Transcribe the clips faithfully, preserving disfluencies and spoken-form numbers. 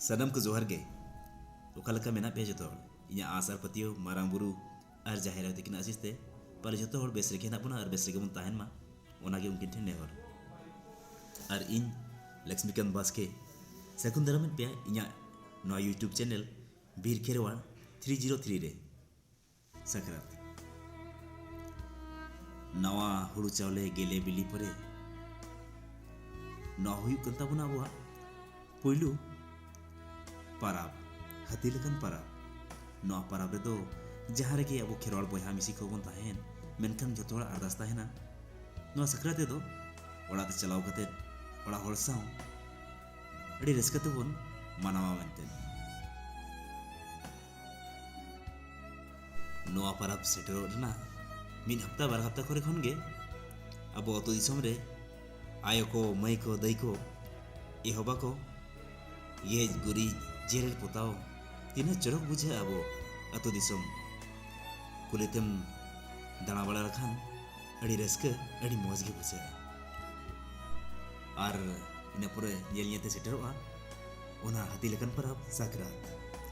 ᱥᱟᱱᱟᱢ ᱠᱚ ᱡᱚᱦᱟᱨ ᱜᱮ᱾ ᱚᱠᱟ ᱞᱮᱠᱟ ᱢᱮᱱᱟᱜ ᱯᱮᱭᱟ ᱡᱚᱛᱚ ᱦᱚᱲ? ᱤᱧᱟᱹᱜ ᱟᱸᱥ ᱟᱨ ᱯᱟᱹᱛᱭᱟᱹᱣ ᱢᱟᱨᱟᱝ ᱵᱩᱨᱩ ᱟᱨ ᱡᱟᱦᱮᱨ ᱟᱭᱳ ᱛᱟᱹᱠᱤᱱᱟᱜ ᱟᱥᱤᱥ ᱛᱮ ᱯᱟᱞᱮ ᱡᱚᱛᱚ ᱦᱚᱲ ᱵᱮᱥ ᱨᱮᱜᱮ ᱦᱮᱱᱟᱜ ᱵᱚᱱᱟ ᱟᱨ ᱵᱮᱥ ᱨᱮᱜᱮ ᱵᱚᱱ ᱛᱟᱦᱮᱱ ᱢᱟ, ᱚᱱᱟᱜᱮ ᱩᱱᱠᱤᱱ ᱴᱷᱮᱱ ᱱᱮᱦᱚᱨ᱾ ᱟᱨ ᱤᱧ ᱞᱚᱠᱥᱢᱤᱠᱟᱱᱛ ᱵᱟᱥᱠᱮ ᱥᱟᱹᱜᱩᱱ ᱫᱟᱨᱟᱢᱮᱫ ᱯᱮᱭᱟ ᱤᱧᱟᱹᱜ ᱱᱚᱣᱟ YouTube channel ᱵᱤᱨ ᱠᱷᱮᱨᱣᱟᱲ three zero three ᱨᱮ᱾ ᱥᱟᱠᱨᱟᱛ᱾ ᱱᱟᱣᱟ ᱦᱩᱲᱩ ᱪᱟᱣᱞᱮ ᱜᱮᱞᱮ ᱵᱤᱞᱤ ᱯᱚᱨᱮ ᱱᱚᱣᱟ ᱦᱩᱭᱩᱜ ᱠᱟᱱ ᱛᱟᱵᱚᱱᱟ ᱟᱵᱚᱣᱟᱜ ᱯᱩᱭᱞᱩ ᱯᱟᱨᱟᱵᱽ, ᱦᱟᱹᱛᱤ ᱞᱮᱠᱟᱱ ᱯᱟᱨᱟᱵᱽ᱾ ᱱᱚᱣᱟ ᱯᱟᱨᱟᱵᱽ ᱨᱮᱫᱚ ᱡᱟᱦᱟᱸ ᱨᱮᱜᱮ ᱟᱵᱚ ᱠᱷᱮᱨᱣᱟᱲ ᱵᱚᱭᱦᱟ ᱢᱤᱥᱤ ᱠᱚᱵᱚᱱ ᱛᱟᱦᱮᱱ, ᱢᱮᱱᱠᱷᱟᱱ ᱡᱚᱛᱚ ᱦᱚᱲᱟᱜ ᱟᱨᱫᱟᱥ ᱛᱟᱦᱮᱱᱟ ᱱᱚᱣᱟ ᱥᱟᱠᱨᱟᱛ ᱨᱮᱫᱚ ᱚᱲᱟᱜ ᱛᱮ ᱪᱟᱞᱟᱣ ᱠᱟᱛᱮ ᱚᱲᱟᱜ ᱦᱚᱲ ᱥᱟᱶ ᱟᱹᱰᱤ ᱨᱟᱹᱥᱠᱟᱹ ᱛᱮᱵᱚᱱ ᱢᱟᱱᱟᱣᱟ ᱢᱮᱱᱛᱮ᱾ ᱱᱚᱣᱟ ᱯᱟᱨᱟᱵᱽ ᱥᱮᱴᱮᱨᱚᱜ ᱨᱮᱱᱟᱜ ᱢᱤᱫ ᱦᱟᱯᱛᱟ ᱵᱟᱨ ᱦᱟᱯᱛᱟ ᱠᱚᱨᱮ ᱠᱷᱚᱱ ᱜᱮ ᱟᱵᱚ ᱟᱹᱛᱩ ᱫᱤᱥᱚᱢ ᱨᱮ ᱟᱭᱳ ᱠᱚ, ᱢᱟᱹᱭ ᱠᱚ, ᱫᱟᱹᱭ ᱠᱚ ᱮᱦᱚᱵ ᱟᱠᱚ ᱜᱮᱡ ᱜᱩᱨᱤᱡ, ᱡᱮᱨᱮᱲ ᱯᱚᱛᱟᱣ᱾ ᱛᱤᱱᱟᱹᱜ ᱪᱚᱨᱚᱠ ᱵᱩᱡᱷᱟᱹᱜᱼᱟ ᱟᱵᱚ ᱟᱹᱛᱩ ᱫᱤᱥᱚᱢ᱾ ᱠᱩᱞᱦᱤ ᱛᱮᱢ ᱫᱟᱬᱟ ᱵᱟᱲᱟ ᱞᱮᱠᱷᱟᱱ ᱟᱹᱰᱤ ᱨᱟᱹᱥᱠᱟᱹ, ᱟᱹᱰᱤ ᱢᱚᱡᱽ ᱜᱮ ᱵᱩᱡᱷᱟᱹᱜᱼᱟ᱾ ᱟᱨ ᱤᱱᱟᱹ ᱯᱚᱨᱮ ᱧᱮᱞ ᱧᱮᱞ ᱛᱮ ᱥᱮᱴᱮᱨᱚᱜᱼᱟ ᱚᱱᱟ ᱦᱟᱹᱛᱤ ᱞᱮᱠᱟᱱ ᱯᱟᱨᱟᱵᱽ, ᱥᱟᱠᱨᱟᱛ᱾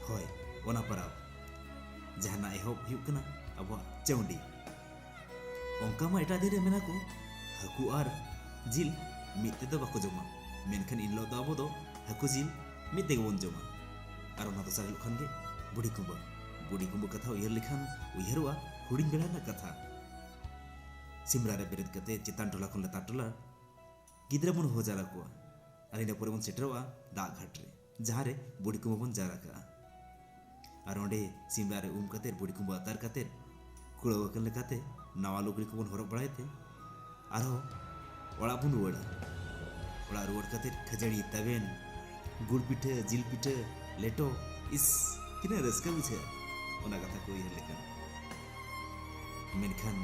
ᱦᱳᱭ, ᱚᱱᱟ ᱯᱟᱨᱟᱵᱽ ᱡᱟᱦᱟᱸ ᱨᱮᱱᱟᱜ ᱮᱦᱚᱵ ᱦᱩᱭᱩᱜ ᱠᱟᱱᱟ ᱟᱵᱚᱣᱟᱜ ᱪᱟᱹᱣᱰᱤ᱾ ᱚᱱᱠᱟ ᱢᱟ ᱮᱴᱟᱜ ᱫᱤᱱ ᱨᱮ ᱢᱮᱱᱟ ᱠᱚ ᱦᱟᱹᱠᱩ ᱟᱨ ᱡᱤᱞ ᱢᱤᱫ ᱛᱮᱫᱚ ᱵᱟᱠᱚ ᱡᱚᱢᱟ, ᱢᱮᱱᱠᱷᱟᱱ ᱤᱱ ᱦᱤᱞᱳᱜ ᱫᱚ ᱟᱵᱚ ᱫᱚ ᱦᱟᱹᱠᱩ ᱡᱤᱞ ᱢᱤᱫ ᱛᱮᱜᱮ ᱵᱚᱱ ᱡᱚᱢᱟ᱾ ᱟᱨ ᱚᱱᱟ ᱫᱚᱥᱟᱨ ᱦᱤᱞᱳᱜ ᱠᱷᱟᱱ ᱜᱮ ᱵᱩᱰᱷᱤ ᱠᱩᱢᱵᱟᱹ᱾ ᱵᱩᱰᱷᱤ ᱠᱩᱢᱵᱟᱹ ᱠᱟᱛᱷᱟ ᱩᱭᱦᱟᱹᱨ ᱞᱮᱠᱷᱟᱱ ᱩᱭᱦᱟᱹᱨᱚᱜᱼᱟ ᱦᱩᱰᱤᱧ ᱵᱮᱲᱟ ᱨᱮᱱᱟᱜ ᱠᱟᱛᱷᱟ᱾ ᱥᱤᱢᱨᱟ ᱨᱮ ᱵᱮᱨᱮᱫ ᱠᱟᱛᱮ ᱪᱮᱛᱟᱱ ᱴᱚᱞᱟ ᱠᱷᱚᱱ ᱞᱟᱛᱟᱨ ᱴᱚᱞᱟ ᱜᱤᱫᱽᱨᱟᱹ ᱵᱚᱱ ᱦᱚᱦᱚ ᱡᱟᱣᱨᱟ ᱠᱚᱣᱟ᱾ ᱟᱨ ᱤᱱᱟᱹ ᱯᱚᱨᱮ ᱵᱚᱱ ᱥᱮᱴᱮᱨᱚᱜᱼᱟ ᱫᱟᱜ ᱜᱷᱟᱴ ᱨᱮ, ᱡᱟᱦᱟᱸ ᱨᱮ ᱵᱩᱰᱷᱤ ᱠᱩᱢᱵᱟᱹ ᱵᱚᱱ ᱡᱟᱣᱨᱟ ᱠᱟᱜᱼᱟ᱾ ᱟᱨ ᱚᱸᱰᱮ ᱥᱤᱢᱨᱟ ᱨᱮ ᱩᱢ ᱠᱟᱛᱮ, ᱵᱩᱰᱷᱤ ᱠᱩᱢᱵᱟᱹ ᱟᱛᱟᱨ ᱠᱟᱛᱮ, ᱠᱩᱲᱟᱹᱣ ᱟᱠᱟᱱ ᱞᱮᱠᱟᱛᱮ ᱱᱟᱣᱟ ᱞᱩᱜᱽᱲᱤ ᱠᱚᱵᱚᱱ ᱦᱚᱨᱚᱜ ᱵᱟᱲᱟᱭ ᱛᱮ ᱟᱨᱦᱚᱸ ᱚᱲᱟᱜ ᱵᱚᱱ ᱨᱩᱣᱟᱹᱲᱟ᱾ ᱚᱲᱟᱜ ᱨᱩᱣᱟᱹᱲ ᱠᱟᱛᱮ ᱠᱷᱟᱹᱡᱟᱹᱲᱤ, ᱛᱟᱵᱮᱱ, ᱜᱩᱲ ᱯᱤᱴᱷᱟᱹ, ᱡᱤᱞ ᱯᱤᱴᱷᱟᱹ, ᱞᱮᱴᱚ, ᱤᱥ, ᱛᱤᱱᱟᱹᱜ ᱨᱟᱹᱥᱠᱟᱹ ᱵᱩᱡᱷᱟᱹᱜᱼᱟ ᱚᱱᱟ ᱠᱟᱛᱷᱟ ᱠᱚ ᱩᱭᱦᱟᱹᱨ ᱞᱮᱠᱷᱟᱱ᱾ ᱢᱮᱱᱠᱷᱟᱱ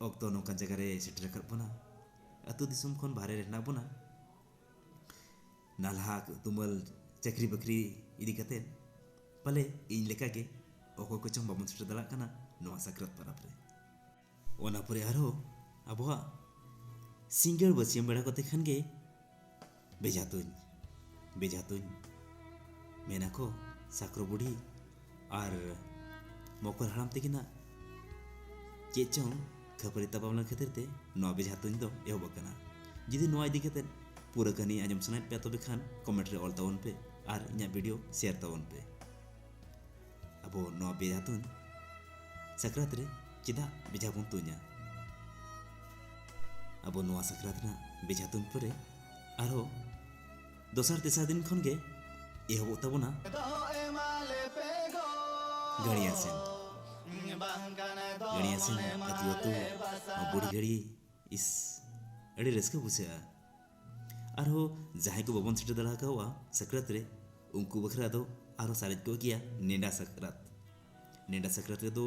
ᱚᱠᱛᱚ ᱱᱚᱝᱠᱟᱱ ᱡᱟᱭᱜᱟ ᱨᱮ ᱥᱮᱴᱮᱨ ᱟᱠᱟᱫ ᱵᱚᱱᱟ, ᱟᱹᱛᱩ ᱫᱤᱥᱚᱢ ᱠᱷᱚᱱ ᱵᱟᱦᱨᱮ ᱨᱮ ᱦᱮᱱᱟᱜ ᱵᱚᱱᱟ᱾ ᱱᱟᱞᱦᱟ ᱛᱩᱢᱟᱹᱞ ᱪᱟᱹᱠᱨᱤ ᱵᱟᱹᱠᱨᱤ ᱤᱫᱤ ᱠᱟᱛᱮ ᱯᱟᱞᱮ ᱤᱧ ᱞᱮᱠᱟᱜᱮ ᱚᱠᱚᱭ ᱠᱚᱪᱚᱝ ᱵᱟᱵᱚᱱ ᱥᱮᱴᱮᱨ ᱫᱟᱲᱮᱭᱟᱜ ᱠᱟᱱᱟ ᱱᱚᱣᱟ ᱥᱟᱠᱨᱟᱛ ᱯᱚᱨᱚᱵᱽ ᱨᱮ᱾ ᱚᱱᱟ ᱯᱚᱨᱮ ᱟᱨᱦᱚᱸ ᱟᱵᱚᱣᱟᱜ ᱥᱤᱸᱜᱟᱹᱲ ᱵᱟᱹᱥᱭᱟᱹᱢ ᱵᱮᱲᱟ ᱠᱚᱛᱮ ᱠᱷᱟᱱ ᱜᱮ ᱵᱮᱡᱷᱟ ᱛᱩᱧ, ᱵᱮᱡᱷᱟ ᱛᱩᱧ᱾ ᱢᱮᱱᱟᱠᱚ ᱥᱟᱠᱨᱚ ᱵᱩᱰᱷᱤ ᱟᱨ ᱢᱚᱠᱚᱨ ᱦᱟᱲᱟᱢ ᱛᱟᱹᱠᱤᱱᱟᱜ ᱪᱮᱫ ᱪᱚᱝ ᱠᱷᱟᱹᱯᱟᱹᱨᱤ ᱛᱟᱯᱟᱢ ᱞᱮᱱ ᱠᱷᱟᱹᱛᱤᱨ ᱛᱮ ᱱᱚᱣᱟ ᱵᱮᱡᱷᱟ ᱛᱩᱧ ᱫᱚ ᱮᱦᱚᱵ ᱟᱠᱟᱱᱟ᱾ ᱡᱩᱫᱤ ᱱᱚᱣᱟ ᱤᱫᱤ ᱠᱟᱛᱮ ᱯᱩᱨᱟᱹ ᱠᱟᱹᱦᱱᱤ ᱟᱸᱡᱚᱢ ᱥᱟᱱᱟᱭᱮᱫ ᱯᱮᱭᱟ, ᱛᱚᱵᱮ ᱠᱷᱟᱱ ᱠᱚᱢᱮᱱᱴ ᱨᱮ ᱚᱞ ᱛᱟᱵᱚᱱ ᱯᱮ ᱟᱨ ᱤᱧᱟᱹᱜ ᱵᱷᱤᱰᱤᱭᱳ ᱥᱮᱭᱟᱨ ᱛᱟᱵᱚᱱ ᱯᱮ᱾ ᱟᱵᱚ ᱱᱚᱣᱟ ᱵᱮᱡᱷᱟ ᱛᱩᱧ ᱥᱟᱠᱨᱟᱛ ᱨᱮ ᱪᱮᱫᱟᱜ ᱵᱮᱡᱷᱟ ᱵᱚᱱ ᱛᱩᱧᱟ? ᱟᱵᱚ ᱱᱚᱣᱟ ᱥᱟᱠᱨᱟᱛ ᱨᱮᱱᱟᱜ ᱵᱮᱡᱷᱟ ᱛᱩᱧ ᱯᱚᱨᱮ ᱟᱨᱦᱚᱸ ᱫᱚᱥᱟᱨ ᱛᱮᱥᱟᱨ ᱫᱤᱱ ᱠᱷᱚᱱ ᱜᱮ ᱮᱦᱚᱵᱚᱜ ᱛᱟᱵᱚᱱᱟ ᱜᱟᱹᱲᱤᱭᱟ ᱥᱮᱱ᱾ ᱜᱟᱹᱲᱤᱭᱟ ᱥᱮᱱ ᱟᱹᱛᱩ ᱟᱹᱛᱩ ᱵᱩᱲᱦᱤ ᱜᱟᱹᱲᱤ, ᱤᱥ, ᱟᱹᱰᱤ ᱨᱟᱹᱥᱠᱟᱹ ᱵᱩᱡᱷᱟᱹᱜᱼᱟ᱾ ᱟᱨᱦᱚᱸ ᱡᱟᱦᱟᱸᱭ ᱠᱚ ᱵᱟᱵᱚᱱ ᱥᱮᱴᱮᱨ ᱫᱟᱲᱮ ᱟᱠᱟᱫᱼᱟ ᱥᱟᱠᱨᱟᱛ ᱨᱮ, ᱩᱱᱠᱩ ᱵᱟᱠᱷᱨᱟ ᱫᱚ ᱟᱨᱦᱚᱸ ᱥᱟᱨᱮᱡ ᱠᱚᱜ ᱜᱮᱭᱟ ᱱᱮᱰᱟ ᱥᱟᱠᱨᱟᱛ᱾ ᱱᱮᱰᱟ ᱥᱟᱠᱨᱟᱛ ᱨᱮᱫᱚ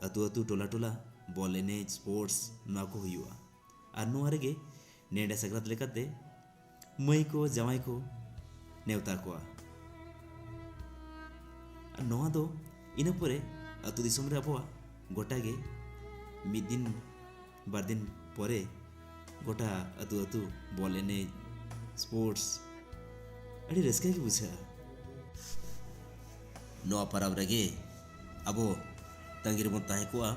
ᱟᱹᱛᱩ ᱟᱹᱛᱩ, ᱴᱚᱞᱟ ᱴᱚᱞᱟ ᱵᱚᱞ ᱮᱱᱮᱡ, ᱥᱯᱳᱨᱴᱥ, ᱱᱚᱣᱟ ᱠᱚ ᱦᱩᱭᱩᱜᱼᱟ᱾ ᱟᱨ ᱱᱚᱣᱟ ᱨᱮᱜᱮ ᱱᱮᱰᱟ ᱥᱟᱠᱨᱟᱛ ᱞᱮᱠᱟᱛᱮ ᱢᱟᱹᱭ ᱠᱚ ᱡᱟᱶᱟᱭ ᱠᱚ ᱱᱮᱣᱛᱟ ᱠᱚᱣᱟ᱾ ᱟᱨ ᱱᱚᱣᱟ ᱫᱚ ᱤᱱᱟᱹ ᱯᱚᱨᱮ ᱟᱹᱛᱩ ᱫᱤᱥᱚᱢ ᱨᱮ ᱟᱵᱚᱣᱟᱜ ᱜᱚᱴᱟ ᱜᱮ ᱢᱤᱫ ᱫᱤᱱ ᱵᱟᱨ ᱫᱤᱱ ᱯᱚᱨᱮ ᱜᱚᱴᱟ ᱟᱹᱛᱩ ᱟᱹᱛᱩ ᱵᱚᱞ ᱮᱱᱮᱡ, ᱥᱯᱳᱨᱴᱥ, ᱟᱹᱰᱤ ᱨᱟᱹᱥᱠᱟᱹ ᱜᱮ ᱵᱩᱡᱷᱟᱹᱜᱼᱟ᱾ ᱱᱚᱣᱟ ᱯᱚᱨᱚᱵᱽ ᱨᱮᱜᱮ ᱟᱵᱚ ᱛᱟᱺᱜᱤ ᱨᱮᱵᱚᱱ ᱛᱟᱦᱮᱸ ᱠᱚᱜᱼᱟ᱾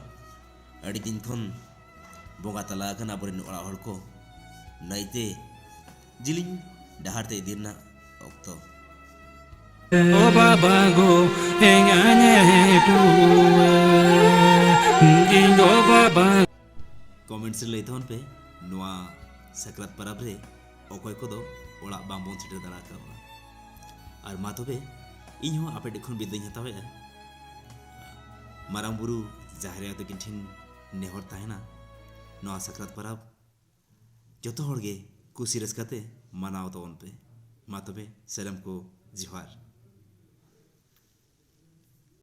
ᱟᱹᱰᱤ ᱫᱤᱱ ᱠᱷᱚᱱ ᱵᱚᱸᱜᱟ ᱛᱟᱞᱟ ᱟᱠᱟᱱ ᱟᱵᱚᱨᱮᱱ ᱚᱲᱟᱜ ᱦᱚᱲ ᱠᱚ ᱱᱟᱹᱭᱛᱮ ᱡᱤᱞᱤᱧ ᱰᱟᱦᱟᱨ ᱛᱮ ᱤᱫᱤ ᱨᱮᱱᱟᱜ ᱚᱠᱛᱚ᱾ ᱚ ᱵᱟᱵᱟ ᱜᱚ, ᱮᱸᱜᱟᱧᱮ ᱴᱩᱣᱟᱹ, ᱤᱧ ᱫᱚ ᱵᱟᱵᱟ᱾ ᱠᱚᱢᱮᱱᱴᱥ ᱨᱮ ᱞᱟᱹᱭ ᱛᱟᱵᱚᱱ ᱯᱮ, ᱱᱚᱣᱟ ᱥᱟᱠᱨᱟᱛ ᱯᱚᱨᱚᱵᱽ ᱨᱮ ᱚᱠᱚᱭ ᱠᱚᱫᱚ ᱚᱲᱟᱜ ᱵᱟᱝᱵᱚᱱ ᱥᱮᱴᱮᱨ ᱫᱟᱲᱮ ᱟᱠᱟᱫᱼᱟ᱾ ᱟᱨ ᱢᱟ ᱛᱚᱵᱮ, ᱤᱧ ᱦᱚᱸ ᱟᱯᱮ ᱴᱷᱮᱱ ᱠᱷᱚᱱ ᱵᱤᱫᱟᱹᱧ ᱦᱟᱛᱟᱣᱮᱫᱼᱟ᱾ ᱢᱟᱨᱟᱝ ᱵᱩᱨᱩ, ᱡᱟᱦᱮᱨ ᱟᱭᱳ ᱛᱟᱹᱠᱤᱱ ᱴᱷᱮᱱ ᱱᱮᱦᱚᱨ ᱛᱟᱦᱮᱱᱟ, ᱱᱚᱣᱟ ᱥᱟᱠᱨᱟᱛ ᱯᱚᱨᱚᱵᱽ ᱡᱚᱛᱚ ᱦᱚᱲ ᱜᱮ ᱠᱩᱥᱤ ᱨᱟᱹᱥᱠᱟᱹ ᱛᱮ ᱢᱟᱱᱟᱣ ᱛᱟᱵᱚᱱ ᱯᱮ᱾ ᱢᱟ ᱛᱚᱵᱮ, ᱥᱟᱱᱟᱢ ᱠᱚ ᱡᱚᱦᱟᱨ᱾